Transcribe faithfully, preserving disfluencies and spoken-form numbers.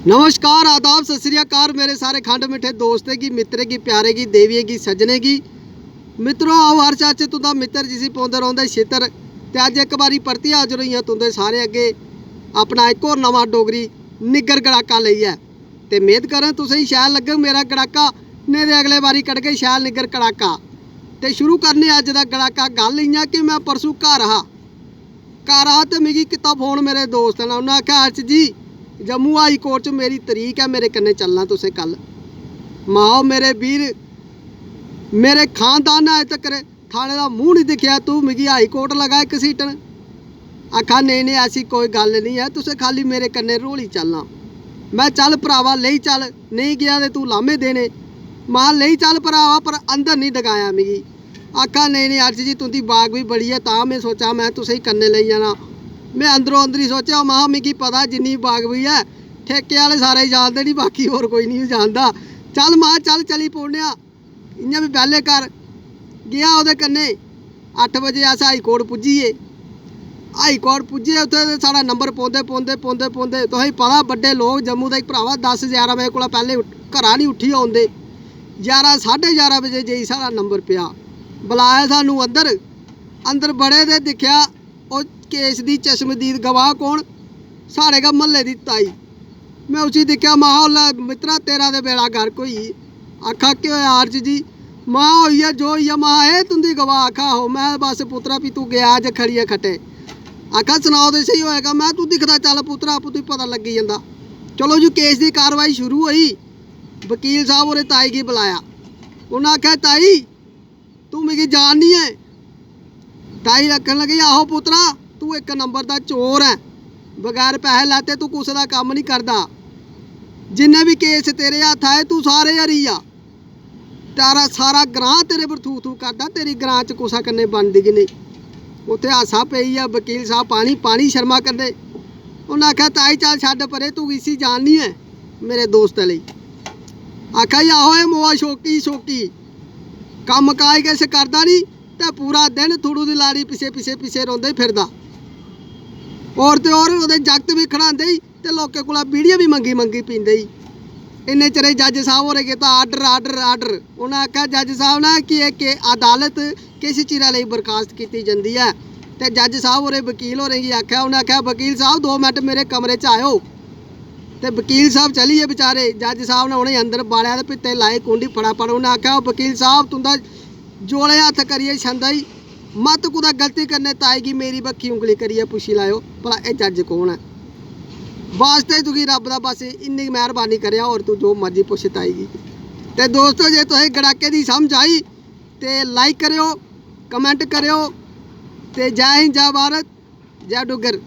नमस्कार, आदाब, सत श्री अकाल मेरे सारे खंड मिट्ठे दोस्तें गी, मित्तरें गी, प्यारे गी, देवियें गी, सज्जनें गी। मित्रो, आओ हर चर्च तुंदा मित्तर जिसी पौंदे रौंह्दे छित्तर। ते अज्ज इक बारी परतियै हाजर होई आं तुंदे सारे अग्गे अपना इक होर नमां डोगरी निग्गर गड़ाका लेइयै। ते मेद करें तुसेंगी शैल लग्गग मेरा गड़ाका, नेईं ते अगले बारी कड्ढगे शैल निग्गर कड़ाका। ते शुरू करने अज्ज दा गड़ाका। गल्ल इ'यां कि में परसों घर हा, घर हा ते मिगी कीता फोन मेरे दोस्त ने। उन्नै आखेआ, "हर्ष जी, जम्मू हाई कोर्ट च मेरी तरीक ऐ, मेरे कन्नै चलना तुसें कल।" माओ मेरे वीर, मेरे खानदान ने अज्ज तक्कर थाने दा मूंह निं दिक्खेआ, तू मिगी हाई कोर्ट लगा घसीटन। आखा, "नेईं, नेईं, ऐसी कोई गल्ल निं ऐ, तुसें खाल्ली मेरे कन्नै रौली चलना।" में, "चल भरावा, लेई चल, नेईं गेआ ते तू लाह्मे देने।" महां, "लेई चल भरावा, पर अंदर निं डकायां मिगी।" आखा, "नेईं, नेईं, हर्ष जी, तुं'दी बाकफी बड़ी ऐ, तां में सोचा में तुसेंगी कन्नै लेई जाना।" में अंदरो अंदरी सोचेआ, महां, "मिगी पता जिन्नी बाकफी ऐ, ठेके आह्ले सारे जानदे निं, बाकी होर कोई निं जानदा। चल," महां, "चल, चली पौन्ने आं।" इ'यां बी बेह्ले घर गेआ ओह्दे कन्नै। अट्ठ बजे अस हाई कोर्ट पुज्जी गे। हाई कोर्ट पुज्जे उत्थै ते साढ़ा नंबर पौंदे, पौंदे, पौंदे, पौंदे, तुसेंगी पता बड्डे लोक जम्मू दे, भरावा, दस ग्यारह बजे कोला पैह्लें उठ-, घरा निं उट्ठी औंदे। ग्यारह, साढ़े ग्यारह बजे जाई साढ़ा नंबर पेआ। बलाया सानूं अंदर। अंदर बड़े ते दिक्खेआ ओह् केस दी चश्मदीद गवाह कौन? साढ़े गै म्हल्ले दी ताई। में उसी दिक्खेआ, महां, "ओल्लै मित्तरा, तेरा ते बेड़ा गर्क होई गेई।" आखा, "केह् होआ हर्ष जी?" महां, "होई गेआ जो होई गेआ।" महां, "एह् तुं'दी गवाह?" आखा, "आहो।" में, "बस पुत्तरा, फ्ही तूं गेआ अज्ज खड़ियै खट्टे।" आखा, "सनाओ ते स्हेई होएगा।" में, "तूं दिखदा चल पुत्तरा, आपूं तुगी पता लग्गी जंदा।" चलो जी, केस दी कार्रवाई शुरू होई। वकील साह्ब होरें ताई गी बलाया। उ'नें आखेआ, "ताई, तू मिगी जाननी ऐ?" ताई आखन लगी, "आहो पुत्तरा, तू इक नंबर दा चोर ऐ, बगैर पैसे लैते तू कुसै दा कम्म निं करदा। जिन्ने बी केस तेरे हत्थ आए, तू सारे हारी गेआ। तेरा सारा ग्रांऽ तेरे पर थू थू करदा, तेरी ग्रांऽ च कुसै कन्नै बनदी गै नेईं।" उत्थै हासा पेई गेआ, वकील साह्ब पानी पानी शर्मा कन्नै। उ'न्नै आखेआ, "ताई चल छड्ड परे, तू इसी जाननी ऐ मेरे दोस्तै लेई?" आखा, "आहो, एह् मोआ शौकी शौकी, कम्म काज किश करदा निं ते पूरा दिन थुड़ू दी लाड़ी पिच्छे, पिच्छे, पिच्छे रौंह्दे ही फिरदा। होर ते होर ओह्दे जागत बी खड़ांदे ही ते लोकें कोला बीड़ियां बी मंगी, मंगी पींदे ही।" इन्ने चिरे जज साह्ब होरें कीता, "Order, order, order।" उ'नें आखेआ, "जज साह्ब ने कि एह् के अदालत किश चिरै लेई बर्खास्त कीती जंदी ऐ।" ते जज साह्ब होरें वकील होरें गी आखेआ, उ'नें आखेआ, "वकील साह्ब, दो मिंट मेरे कमरे च आएओ।" ते वकील साह्ब चली गे बेचारे। जज साह्ब ने उ'नेंगी अंदर बाड़ेआ ते भित्ते लाई कुंडी फटाफट। उ'नें आखेआ, "ओ वकील साह्ब, तुं'दा जोड़े हत्थ करियै छंदा ई, मत कुतै गलती कन्नै ताई गी मेरी बक्खी उंगली करियै पुच्छी लैएओ भला एह् जज कौन ऐ। वास्ते तुगी रब्ब दा, बस इन्नी गै मेहरबानी करेआ, होर तू जो मर्जी पुच्छ ताई गी।" ते दोस्तो, जे तुसें गड़ाके दी समझ आई ते like करेओ, comment करेओ। ते जै हिंद, जै भारत, जै डुग्गर।